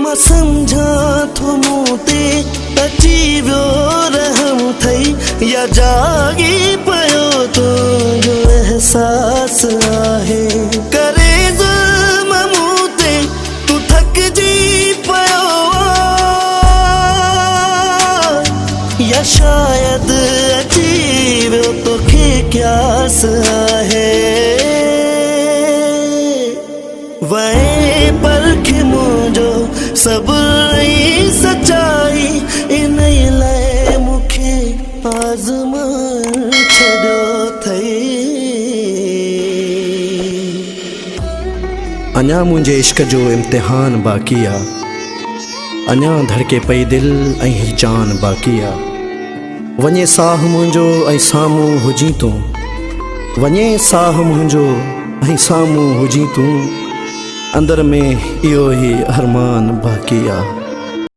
مان سمجهان ٿو مون تي اچي ويو رحم ٿئي يا جاڳي پيو تنهنجو احساس آهي ڪري ظلم مون تي تون ٿڪجي پيو آن يا شايد اچي ويو توکي قياس آهي. وئين پرکي منهنجو صبر ۽ سچائي انهيء لاء مون کي آزمائي ڇڏيو اٿئي. اڃا منهنجي عشق جو امتحان باقي آ اڃا ڌڙڪي پئي دل ۽ هي جان باقي آ وڃي ساهه منهنجو ۽ سامهون هجين تون وڃي ساهه منهنجو ۽ سامهون هجين تون اندر ۾ اهو ئي ارمان باقي آ.